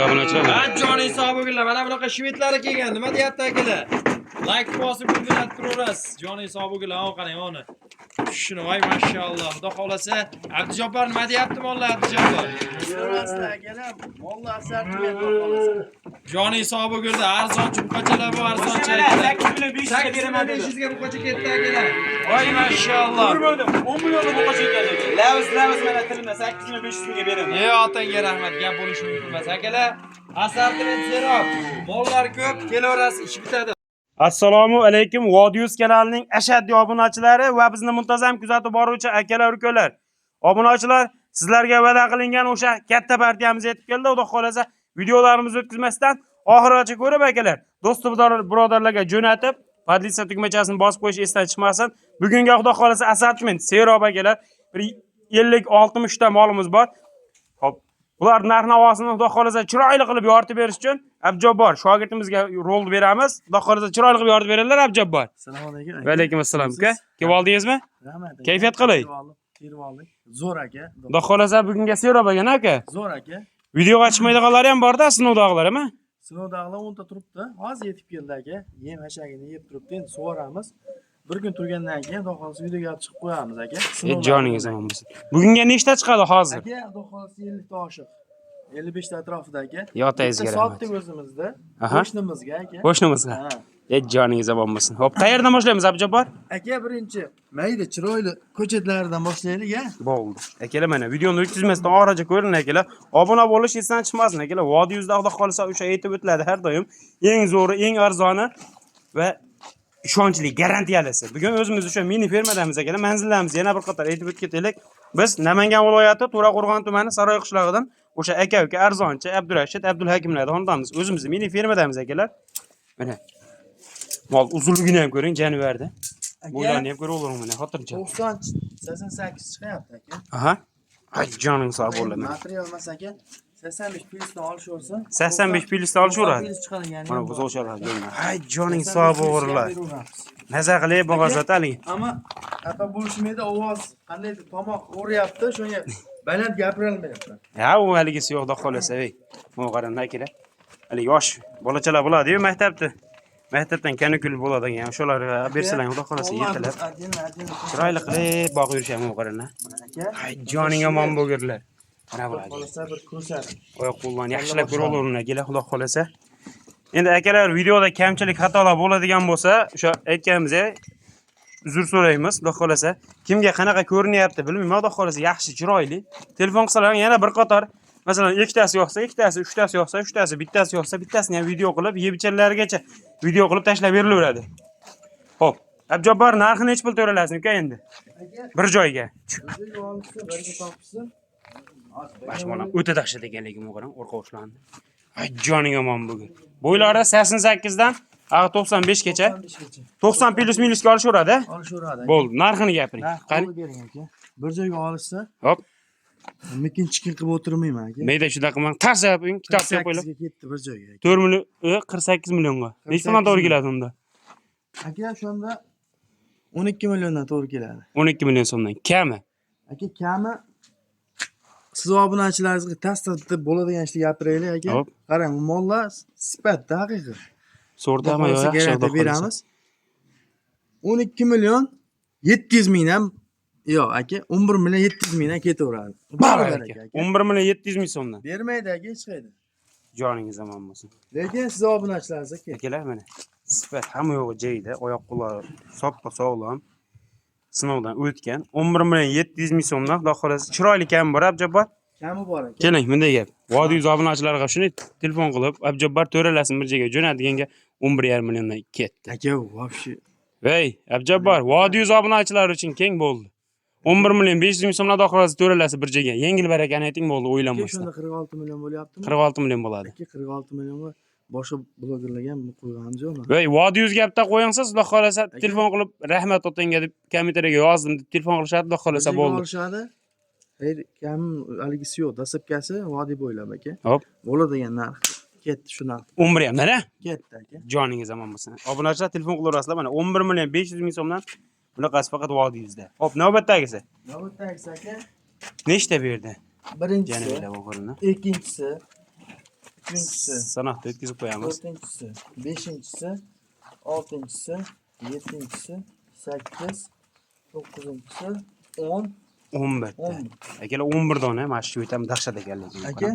Obunachilar. Joni sog' bo'linglar. Mana bunaqa shvedlari kelgan. Nima deyapti akalar? Like bosib kuzatib turaverasiz. Joni sog' bo'linglar. Ana qarang, mana. Shuni voy mashalloh. Xudo xolasa, Abdujobbor nima deyapti mollar Abdujobbor? Ko'rasizlar akalar, mollar assortiment xolasa. Joni sog' bo'lganda arzonchi buqachalar bu arzonchi akalar. 8 million 500 ga beraman dedi. 500 ga buqacha ketdi akalar. Voy mashalloh. Ko'rmadim. 10 millionga buqacha ekan lekin. Laviz laviz mana tilimda 8 million 500 mingga beraman. Ey otangga rahmat, gap bo'lishi mumkin emas akalar. Assortiment serob. Mollar ko'p, kelaverasiz, ish bitadi. Assalomu alaykum Vodiy kanalining ashaddiy obunachilari va bizni muntazam kuzatib boruvchi akalar ukalar. Obunachilar, sizlarga va'da qilingan o'sha katta partiyamiz yetib keldi. Xudo xolasa videolarimizni o'tkazmasdan oxirigacha ko'rib akalar, do'st birodarlarga jo'natib, podlitsa tugmachasini bosib qo'yish esdan chiqmasin. Bugungi Xudo xolasa assortiment serob akalar, bir 50-60 ta molimiz bor. Xo'p, bular narx navosini Xudo xolasa chiroyli qilib yoritib berish uchun Abjobbor shogirdimizga rol beramiz. Xudo xolasa chiroyli qilib yoritib beradilar Abjobbor. Assalomu alaykum. Va alaykum assalom uka. Kelib oldingizmi? Rahmat. Aka. Kayfiyat qalay? Terib oldik, terib oldik. Zo'r aka. Xudo xolasa bugunga serob ekan aka. Zo'r aka. Videoga chiqmaydiganlari ham borda, sinovdagilar ham. Sinovdag'ilar 10 ta turibdi. Hozir yetib keldi aka. Yem hashagini yeb turibdi. Endi sug'oramiz. Bir kun turgandan keyin xudo xolasa videoga olib chiqib qo'yamiz aka. E joningiz omon bo'lsin. Bugunga nechta chiqadi hozir? Aka, xudo xolasa 50 ta oshiq. 55 ta atrofida aka. Yotangizga Bitta rahmat. sotdik o'zimizda. Aha. Qo'shnimizga aka. Qo'shnimizga. Ha. E joningiz omon bo'lsin. Xo'p, qayerdan boshlaymiz Abjobbor? Aka, birinchi mayda chiroyli ko'chatlaridan boshlaylik, a? Bo'ldi. Akalar mana videoni o'tkazmasdan oxirigacha ko'ring akalar. Obuna bo'lish esdan chiqmasin akalar. Vodiy yuzda Xudo xolasa o'sha aytib o'tiladi har doim. Eng zo'ri, eng arzoni va ishonchli garantiyalisi. Bugun o'zimiz o'sha mini fermadamiz akalar. Manzillarimizni yana bir qator aytib o'tib ketaylik. Biz Namangan viloyati To'raqo'rg'on tumani Saroy qishlog'idan o'sha aka uka arzonchi Abdurashid Abdulhakimlarning xonadonimiz. O'zimizni mini fermadamiz akalar. Mana mol uzunligini ham ko'ring jonivorda. Bo'ylarini ham ko'rib oling mana xotirjam. 90 88 chiqyapti aka. Aha. Ay joning sog' bo'ladi. Material emas aka. 85 plyusdan olishaversa. 85 plyusdan olishaveradi. Plyus chiqadigan. Mana buzovchalar ko'ring. Ay joning sog' bo'g'irlar. Maza qilib bo'g'azat haligi. Ammo xafa bo'lishmaydi, ovoz qandaydir tomoq og'riyapti, shunga baland gapira olmayapman. Ha, u haligisi yo'q, xudo xolasa, ey. Mana qarang akalar. Hali yosh bolachalar bo'ladi-yu maktabda. Maktabdan kanikul bo'ladigan, o'shalarga bersalar xudo xolasa yetilib, chiroyli qilib boqib yurishadi mana qarang. Aka, Ay joning omon bo'lgirlar. Mana bular. Xolasa bir ko'rsat. Oyoq qo'llarni yaxshilab ko'raveringlar akalar, xudo xolasa. Endi akalar videoda kamchilik xatolar bo'ladigan bo'lsa, o'sha aytganimizdek uzr so'raymiz, xudo xolasa. Kimga qanaqa ko'rinyapti bilmayman, xudo xolasa yaxshi, chiroyli. Telefon qilsalar ham yana bir qator, masalan, ikkitasi yoqsa, ikkitasi, uchtasi yoqsa, uchtasi, bittasi yoqsa, bittasini ham video qilib, yeb-ichanlarigacha video qilib tashlab berilaveradi. Xo'p, Abjobbor narxi nechi pul to'ralasin uka endi? Aka, Bir joyga. o'ziga olishsa, birga topishsa. Mana bolam o'ta dahshat ekanligi qarang, orqa ushlandi. Ay joning omon bugun. Bo'ylari 88 dan 95 gacha. 95 gacha. 90 plyus minusga olishaveradi. a? Olishaveradi. aka. Bo'ldi, narxini gapiring. Narx Qani? qo'lga bering aka. Bir joyga olishsa, Hop, mikin chikin qilib o'tirmayman aka. mayda shunaqa qilmang. Tarsa gaping, kitob qo'ylar. 48 ga ketdi bir joyga. aka. 4 million, 48 millionga. Nechi puldan to'g'ri keladi unda? Aka, o'shanda 12 milliondan to'g'ri keladi. 12 million so'mdan kami. Aka, kami siz obunachilaringizga tas-tas deb bo'ladigan ishni gapiraylik aka. Hop. Qarang, bu mollar sifatda haqiqiy. So'rda Xudo hamma yo'q, xohlasa yaxshi garantiya xudo xohlasa. beramiz. 12 million 700 mingdan yo'q aka, 11 million 700 mingdan ketaveradi. Barak Barak aka. aka. 11 million 700 ming so'mdan. Bermaydi aka hech qayerda. Joningiz omon bo'lsin. Lekin siz obunachilaringizga ketdi. Akalar mana sifat hamma yo'g'i joyida, oyoq qo'llari soppa sog'lom. Sinovdan o'tgan. 11 million 700 ming so'mdan xudo xohlasa chiroyli kami bor Abjobbor. Kami bor aka. Keling, bunday gap. Vodiy yuz obunachilariga shuni telefon qilib, Abjobbor to'ralasin bir joyga jo'nadiganga 11,5 milliondan ketdi. Aka, вообще Vey, Abjobbor, Vodiy yuz obunachilari uchun keng bo'ldi. 11 million 500 ming so'mdan xudo xohlasa to'ralasi bir joyga. Yengil barakani ayting bo'ldi, aka o'ylanmasdan. shunda 46 million bo'lyaptimi? 46 million bo'ladi. Aka 46 millionga boshqa blogerlarga ham qo'yganimiz yo'qmi? Vey, Vodiy yuzga bitta qo'yingsiz, xudo xohlasa telefon qilib rahmat otangga deb kommentariyaga yozdim deb telefon qilishadi, xudo xohlasa O'ziga bo'ldi. olishadi. Xeyr, kam haligisi yo'q. Dastlabkasi vodiy bo'ylab aka. Hop. Bo'ladigan narx ketdi shu narx. 11 ham mana. Ketdi aka. Joningiz omon bo'lsin. Obunachilar telefon qilaverasizlar mana 11 million 500 ming so'mdan bunaqasi faqat Vodiy yuzda. Xo'p, navbatdagisi. Navbatdagisi aka Nechta bu yerda? birinchisi, Janibilar o'g'rini. ikkinchisi, Uchinchisi. Sanoqda o'tkazib qo'yamiz. To'rtinchisi, beshinchisi, oltinchisi, yettinchisi, sakkiz, to'qqizinchisi, 10, 11 ta. 11. Akalar 11 dona mana shu ham dahshat ekan lekin. Aka,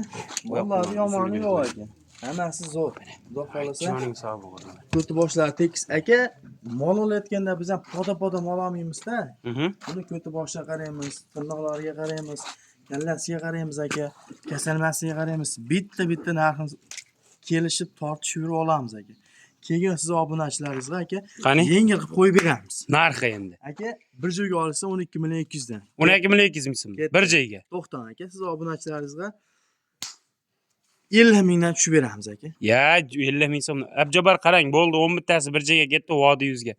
mollarni yomoni yo'q aka. Hammasi zo'r. Xudo xohlasa. Joning sog' bo'lsin. Ko'ti boshlari tekis. Aka, mol olayotganda biz ham poda-poda mol olmaymiz-da. Buni ko'ti boshiga qaraymiz, tirnoqlariga qaraymiz, kallasiga qaraymiz aka, kasalmasiga qaraymiz. Bitta-bitta narxini kelishib tortishib yurib olamiz aka. Keyin siz obunachilaringizga aka Qani? yengil qilib qo'yib beramiz. Narxi endi. Aka, bir joyga olsa 12 million 200 dan. 12 million 200 ming so'm. Ketdi. Bir joyga. To'xtang aka, siz obunachilaringizga 50 mingdan tushib beramiz aka. Ya 50 ming so'm. Abjabar qarang, bo'ldi 11 tasi bir joyga ketdi Vodiy yuzga.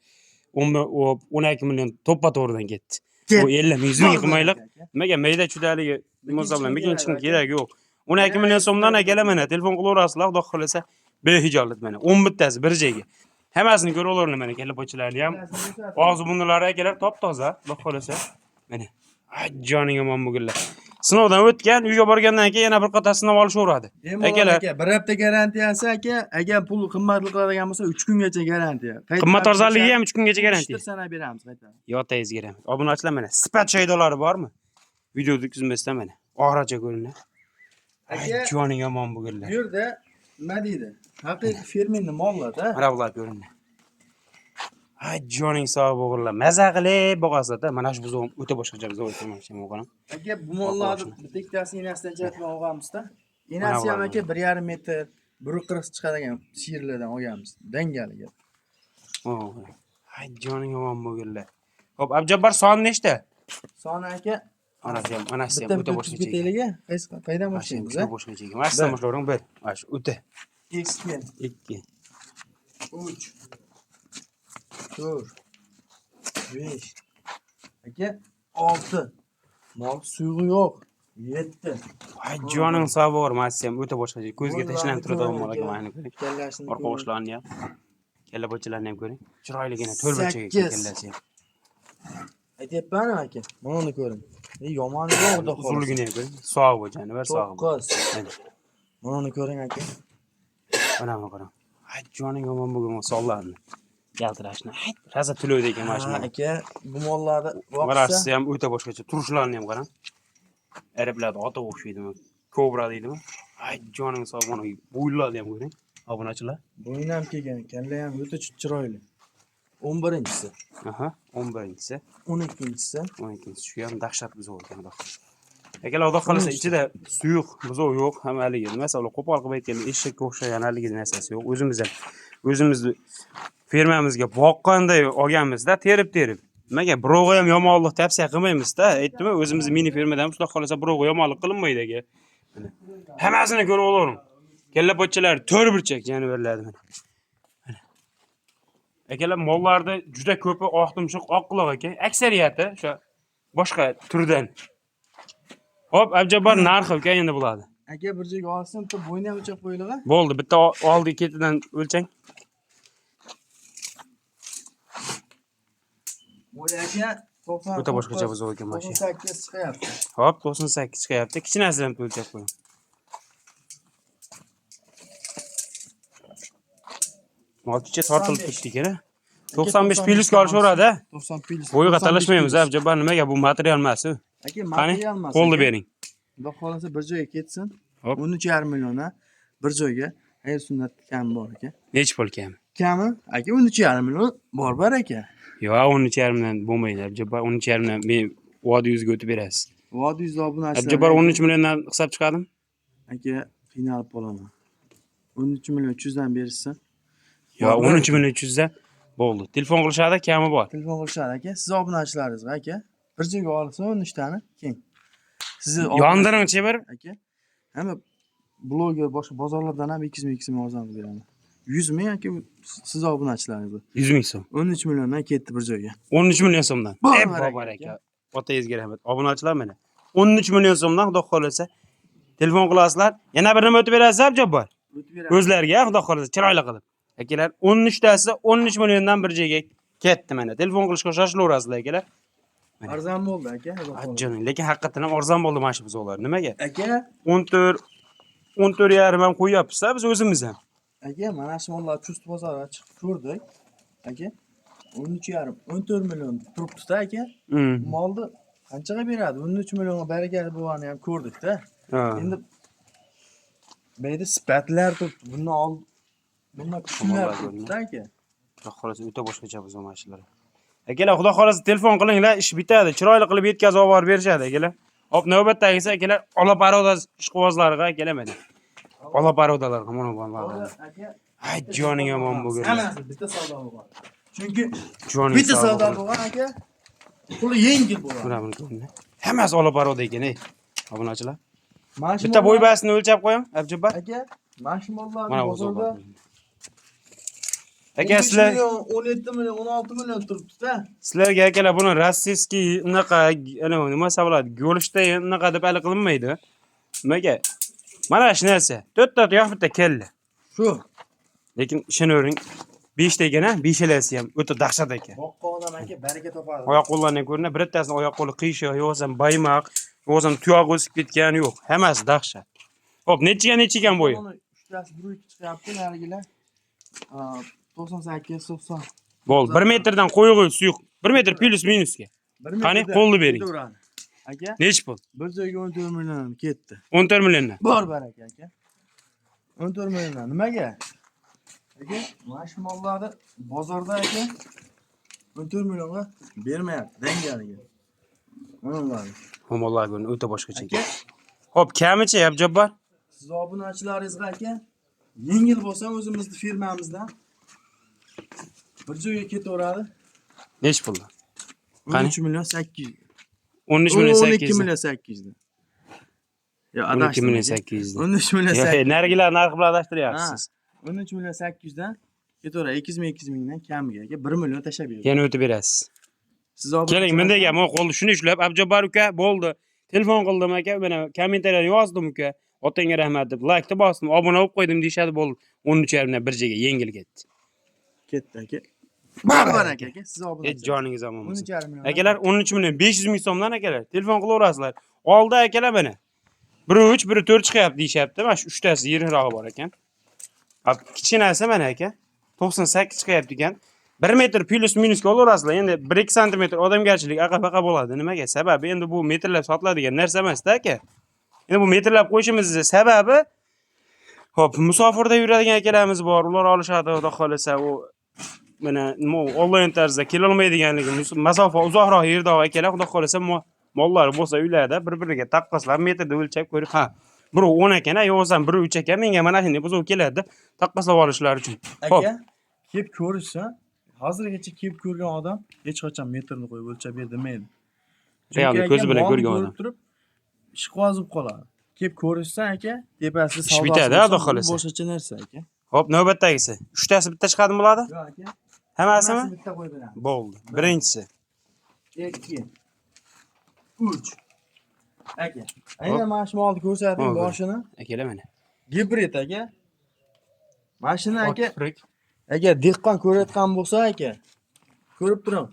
12 million to'ppa to'g'ridan ketdi. Bu 50 ming 100 ming qilmaylik. Nimaga mayda chudaligi nima bilan mekin kerak yo'q. 12 million so'mdan akalar mana telefon qilaverasizlar, xudo xohlasa behijolat mana 11 tasi bir joyga. Hammasini ko'ra olaverlar mana kalla-pochalarni ham. Og'zi burnilari akalar top-toza, xudo xohlasa. Mana ay joning omon bo'lginlar. Sinovdan o'tgan, uyga borgandan keyin yana bir qator sinov olishaveradi. Akalar, aka, bir hafta garantiyasi aka, agar pul qimmatli qiladigan bo'lsa 3 kungacha garantiya. Qimmat arzonligiga ham 3 kungacha garantiya. Sana beramiz qaytarib. Yotangizga rahmat. Obunachilar mana sifat shaydolari bormi? Videoda o'tkazmasdan mana oxirigacha ko'ringlar. Ay Aka, joning omon bo'lginlar. bu yerda nima deydi? Haqiqiy fermerni mollar-da. Mana bular ko'ringlar. Ay joning sog' bo'g'irlar. Maza qilib boqasizlar-da. Mana shu buzov o'ta boshqacha buzov ekan mana shu o'g'lim. Aka, bu mollarni bittasi enasidan ajratib olganmiz-da. Enasi ham Mana aka 1.5 metr, 1.40 chiqadigan siyirlardan olganmiz. Dangaliga. Ay joning omon bo'lginlar. Xo'p, Abjabbor son nechta? Soni aka Onasi ham, onasi ham bitta o'ta bitta boshqacha o'tkazib ekan. ketaylik. Qaysi qaydan Mana shu ham boshlaymiz? juda boshqacha ekan. Mana shundan Bir. boshlayvering, bir. Mana shu o'ta. 2, 2. 3, 4, 5, aka 6. Mol suyug'i yo'q. 7. Ay joning sog' bo'g'ir, mana shu ham o'ta boshqacha. Ko'zga Bo'ylarni tashlanib turadigan ko'ring mol ekan, aka. mana ko'ring. Kallasini Orqa ko'ring. boshlarni ham, kalla pochalarni ham ko'ring. Chiroyligini to'rtburchak ekan Sakkiz. kallasi ham. Aytyapman aka. Mana uni ko'ring. Yomoni yo'q xudo xohlasa. Uzunligini ham ko'ring. Sog' bu jonivor, sog' bu. 9. Mana. Mana uni ko'ring aka. Mana buni qarang. Ay joning yomon bo'lgan sonlarni. Yaltirashni. Ay, rosa to'lovdi ekan mana Ha, shuni. aka, bu mollarni boqsa Marasi ham o'ta boshqacha. Turishlarini ham qarang. Arablarda ota o'xshaydimi? Kobra deydimi? Ay joning sog' mana bo'yinlarni ham ko'ring. Obunachilar. bo'yni ham kelgan, kalla ham o'ta chiroyli. 11-inchisi, Aha, 11-inchisi. 12-inchisi. 12-inchisi. Shu ham dahshat buzov ekan xudo. Akalar xudo xohlasa ichida suyuq buzov yo'q, ham haligi masalan qo'pol qilib aytganda eshakka o'xshagan haligi narsasi yo'q. O'zimiz ham o'zimizni fermamizga boqqanday olganmizda, terib-terib. Nimaga birovga ham yomonlik tavsiya qilmaymizda, aytdimi? O'zimizni mini fermada ham xudo xohlasa birovga yomonlik qilinmaydi aka. Mana. Hammasini ko'rib olavering. Kalla pochchalar to'rt burchak jonivorlarni mana. Mana. Akalar mollarda juda ko'pi oq tumshuq, oq quloq ekan. Aksariyati o'sha boshqa turdan. Hop, Abjabbor narxi uka endi bo'ladi. Aka bir joyga olsin, bitta bo'yni ham o'lchab qo'yaylik. Bo'ldi, bitta oldi ketidan o'lchang. Bo'yi aka 99. O'ta boshqacha buzov ekan mana shu. 98 chiqyapti. Hop, 98 chiqyapti. Kichinasidan bitta o'lchab qo'ying. Mol kecha tortilib turibdi ekan. 95 plyusga olishaveradi. 90 plyus. Bo'yiga 95 talashmaymiz, plyus. Abjabbor nimaga bu material emas u. Aka, Qani, material emas. qo'lni aka. bering. Xudo xohlasa bir joyga ketsin. Hop. 13,5 million a, bir joyga. Xayr sunnat kami bor aka. Nechi pul kami? Kami aka 13,5 million bor bor aka. Yo'q, 13,5 dan bo'lmaydi. Abjabbor 13,5 dan men Vodiy yuzga o'tib berasiz. Vodiy yuzda obunachilar. Abjabbor 13 milliondan hisob chiqadimi? Aka qiynalib qolaman. 13 million 300 dan berishsin. Yo'q, 13 million 300 dan bo'ldi. Telefon qilishadi, kami bor. Telefon qilishadi aka. Siz obunachilaringizga aka. Bir joyga olsin 13 tani, keyin. Sizni Yondiringchi bir. aka. Hamma bloger boshqa bozorlardan ham 200 ming 200 ming arzon qilib beraman. 100 ming aka siz obunachilaringizga. 100 ming so'm. 13 milliondan ketdi bir joyga. 13 million so'mdan. Bor Ey baraka bor aka. Otangizga rahmat. Obunachilar mana 13 million so'mdan xudo xohlasa telefon qilasizlar. Yana bir nima o'tib berasiz Abjabbor? O'tib beramiz. O'zlariga xudo xohlasa chiroyli qilib. Akalar 13 tasi 13 milliondan bir joyga ketdi mana. Telefon qilishga shoshilaverasizlar akalar. Arzon bo'ldi aka. Xudo xohlasa. Joning, lekin haqiqatan ham arzon bo'ldi mana shu buzovlar. Nimaga? Aka 14 14,5 ham qo'yyapmiz biz o'zimiz ham. Aka, mana shu mollar Chust bozoriga chiqib ko'rdik. Aka, 13,5, 14 million turibdi-da aka. Molni qanchaga beradi? 13 millionga barakali bo'lganini ham ko'rdik-da. Endi bu yerda sifatlar turibdi. Bundan ol, bundan kuchlilar turibdi aka. Xudo xolasa o'ta boshqacha biz mashinalar. Akalar, xudo xolasa telefon qilinglar, ish bitadi. Chiroyli qilib yetkazib olib borib berishadi akalar. Hop, navbatdagisi akalar ola paroda ishqibozlariga akalar mana. Ola parodalarga mana bu. Aka, Ay joning yomon bo'lgan. Hammasi bitta savdo bo'lgan. Chunki Joning bitta sog' savdo bo'lsin. bo'lgan aka. Puli yengil bo'ladi. Mana buni ko'ring. Hammasi ola paroda ekan, ey. Obunachilar. Mana shu Bitta mollar- bo'ybasini o'lchab qo'ying, Abjabbar. Aka, mana shu mollar Mana o'zi bozorda Aka 15 sizlar million, 17 million, 16 million turibdi-da. sizlarga akalar buni rossiyskiy unaqa ana nima bo'ladi? Go'lishda unaqa deb hali qilinmaydi. Nimaga? Mana shu narsa. To'rtta tuyoq bitta kella. Shu. Lekin ishonavering, 5 ta ekan, ha, beshalasi ham o'ta dahshat ekan. Boqqa odam aka baraka topadi. Oyoq qo'llaridan ko'rinadi, birortasini oyoq qo'li qiyshiq, yo'qsam baymaq, yo'qsam tuyoq o'sib ketgani yo'q. Hammasi dahshat. Xo'p, nechiga necha ekan bo'yi? Uni uchtasi 1.2 chiqyapti, narigilar 98, 90. Bo'ldi. 1 metrdan qo'yig'i suyuq. 1 metr plus minusga. Bir Qani, metrda qo'lni bering. ketaveradi. Aka, Nechi pul? bir joyga 14 million ketdi. 14 milliondan. Bor baraka aka. 14 milliondan nimaga? Aka, mana shu mollarni bozorda aka 14 millionga bermayapti dangaliga. Mana ularni. Mollar ko'rinadi, o'ta boshqacha Aka, ekan. Xo'p, kamichi Abjabbar? siz obunachilaringizga aka yengil bo'lsa o'zimizni firmamizdan bir joyga ketaveradi. Nechi pul? Qani? 13 million 800. 13 million 12 800. million 800. Yo, 12 adashdim million aka. 800. 13 million Yo'q, 800. narigilar narx bilan adashtiryapsiz. 13 million 800 dan ketaveradi. 200 ming 200 mingdan kamiga aka 1 million tashlab beradi. Yana o'tib berasiz. Siz obuna Keling, bunday gap, mana qo'lni shuni ushlab Abjabbar uka bo'ldi. Telefon qildim aka, mana kommentariyani yozdim uka. Otangga rahmat deb laykni bosdim, obuna bo'lib qo'ydim deyishadi, bo'ldi. 13,5 dan bir joyga yengil ketdi. Ketdi aka. Bor baraka aka, siz obuna. Hech joningiz omon bo'lsin. 13,5 million. Akalar 13 million 500 ming so'mdan akalar telefon qilaverasizlar. Oldi akalar mana. Biri 3, biri 4 chiqyapti deyishyapti. Mana shu uchtasi yiriroqi bor ekan. Ab kichkinasi mana aka. 98 chiqyapti ekan. 1 metr plus minusga olaverasizlar. Endi 1-2 santimetr odamgarchilik aqa-baqa bo'ladi. Nimaga? Sababi endi bu metrlab sotiladigan narsa emas-da aka. Endi bu metrlab qo'yishimizni sababi hop, musofirda yuradigan akalarimiz bor. Ular olishadi, xudo xolasa u mana nima u, onlayn tarzda kelolmaydiganligi, masofa uzoqroq yerda akalar, xudo xolasa mollari bo'lsa uylarda bir-biriga taqqoslab metrda o'lchab ko'rib, ha, biri 10 ekan, ha, yo'qsam biri 3 ekan, menga mana shunday buzov keladi deb taqqoslab olishlari uchun. Xo'p, Aka, kelib ko'rishsa, hozirgacha kelib ko'rgan odam hech qachon metrni qo'yib o'lchab ber demaydi. Chunki Realni aka, ko'zi bilan molni ko'rgan ko'rib odam. turib ishqiboz bo'lib qoladi. Kelib ko'rishsa aka, tepasida Ish savdosi bitadi, bo'lsa, xudo bu xohlasa. Boshqacha narsa aka. Xo'p, navbatdagisi. Uchtasi bitta chiqadimi bo'ladi? Yo'q aka. Hammasimi? Hammasini bitta qo'yib beramiz. Bo'ldi. Birinchisi. 2 3 Aka. Aynan mana shu molni ko'rsating Hop. boshini. Akalar mana. Gibrid aka. Mana shuni aka, Kiprik. agar dehqon ko'rayotgan bo'lsa aka, ko'rib turing.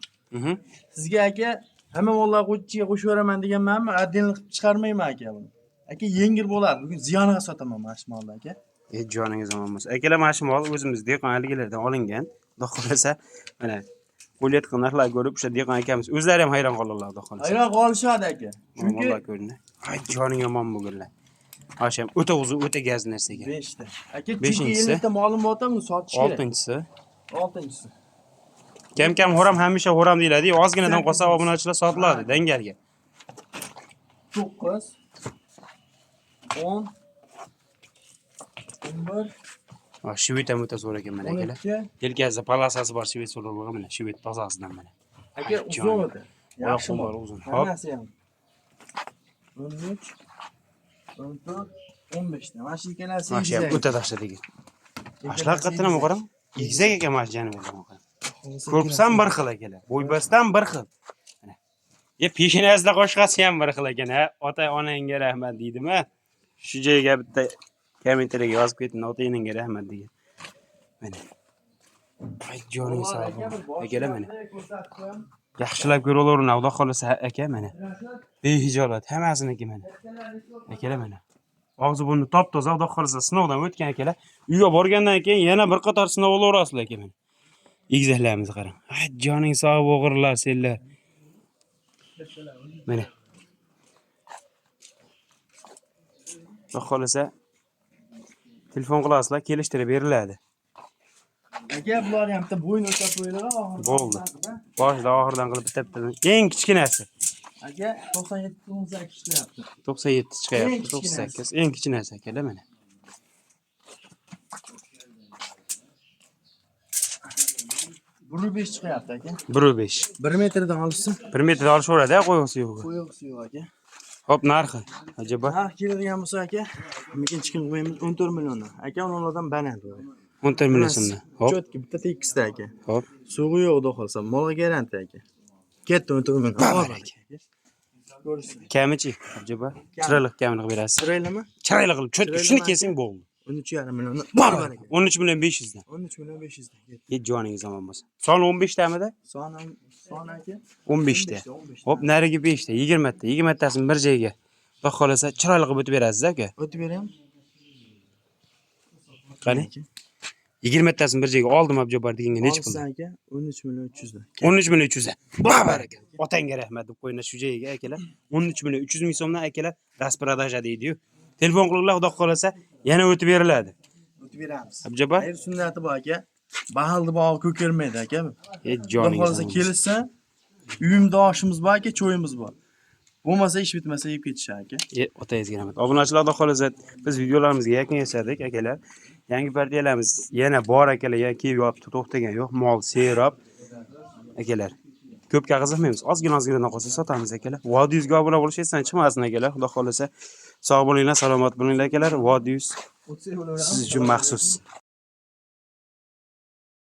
Sizga aka hamma mollarni ichiga qo'shib yuboraman deganmanmi? Отдельно qilib chiqarmayman aka buni. Aka yengil bo'ladi. Bugun ziyoniga sotaman mana shu molni aka. Hech joningiz omon bo'lsin. Akalar mana shu mol o'zimiz dehqon haligilardan olingan. Xudo xolasa mana qo'yayotgan narxlarni ko'rib o'sha dehqon akamiz o'zlari ham hayron qoladilar xudo xolasa. Hayron qolishadi aka. Chunki Mollar ko'rindi. Ay joning yomon bo'lganlar. Mana shu ham o'ta uzun, o'ta gaz narsa ekan. 5 ta. Aka chunki Beshinchisi. 50 ta molim bo'lsa buni sotish kerak. Oltinchisi. 6-inchisi. Kam-kam xo'ram hamisha xo'ram deyiladi. Ozginadan qolsa obunachilar sotiladi dangalga. 9 10 11 Ha, shved ham o'ta zo'r ekan mana akalar. 12 Yelkasida palasasi bor shved so'rovlig'i mana shved tozasidan mana. Aka Ay, uzun jonim. o'ta. Yaxshi mol. Oyoq qo'llari uzun. Hop. Hammasi ham. 13 14 15 ta. Mana shu ikkalasi Mana shu ham egizak. o'ta dahshat ekan. Mana shular haqiqatdan ham qarang. Egizak ekan mana shu jonivorlar. Ko'rpsam bir xil akalar. Bo'ybasdan bir xil. Mana. Ya peshonasida qoshqasi ham bir xil ekan, ha. Ota onangga rahmat deydimi? Shu joyga bitta kommentariyaga yozib ketin, ota onangga rahmat degan. Mana. Ay joning sog' bo'lsin. Akalar mana. Yaxshilab ko'raverin, Xudo xolasa aka mana. Behijolat hammasiniki mana. Akalar mana. Og'zi burni top-toza, xudo xohlasa sinovdan o'tgan akalar. Uyga borgandan keyin yana bir qator sinov olaverasizlar aka mana. Egizaklarimizni qarang. Ay, joning sog' o'g'irlar senlar. Mana. Xudo xohlasa telefon qilasizlar, kelishtirib beriladi. Aka, bular ham bitta bo'yin o'lchab qo'yinglar oxirida. Bo'ldi. Boshida oxiridan qilib bitta bittadan. Eng kichkinasi Aka, 97 98 chiqyapti. 97 chiqyapti, Eng kichkinasi. 98. Eng kichkinasi akalar mana. Bir 5 chiqyapti aka. 1.5. 1 metrdan olishsin. 1 metrda olishaveradi, qo'yig'isi yo'q. Qo'yig'isi yo'q aka. Hop, narxi. Ajaba. Narx keladigan bo'lsa aka, lekin chiqim qo'yamiz 14 milliondan. Aka, ulardan baland bo'ladi. 14 million so'mdan. Hop, Cho'tki bitta tekisda aka. hop. Sug'i yo'q xudo xohlasa, molga garantiya aka. Ketdi 14 million. Baraka. Ko'rishsin. Kamichi, Ajaba. Chiroyli kamini qilib berasiz. Chiroylimi? Chiroyli qilib, cho'tki Chiroyli shuni aka. kelsang bo'ldi. 13,5 milliondan. Baraka. 13 million 500 dan. 13 million 500 dan. Ketdi. Ye joningiz omon bo'lsin. Son 15 tamida? Son son aka. 15 ta. 15 Hop, narigi 5 ta, 20 ta, 20 tasini bir joyga. Xudo xohlasa chiroyli qilib o'tib berasiz aka. O'tib beraymi? Qani? 20 tasini bir joyga oldim Abjabbar deganga nechi pul? Olsa aka 13 million 300 dan. 13 million 300 dan. Baraka. Otangga rahmat deb qo'yinglar shu joyga akalar. 13 million 300 ming so'mdan akalar rasprodaja deydi-yu. Telefon qilinglar, xudo xohlasa yana o'tib beriladi. O'tib beramiz. Abjabbar, Xayr sunnati bor aka. Baxilni bog'i ko'karmaydi aka. e Xudo joningiz xohlasa omon bo'lsin. kelishsa, uyimda oshimiz bor aka, choyimiz bor. Bo'lmasa ish bitmasa yeb ketish aka. E, otangizga rahmat. Obunachilar, xudo xohlasa biz videolarimizga yakun yasadik akalar. Yangi partiyalarimiz yana bor akalar, yana kelib yotibdi, to'xtagan yo'q. Mol serob akalar. Ko'pga qiziqmaymiz. Ozgina ozginadan qolsa sotamiz akalar. Vodiy yuzga obuna bo'lish esdan chiqmasin akalar. Xudo xohlasa sog' bo'linglar, salomat bo'linglar akalar. Vodiy yuz siz uchun maxsus.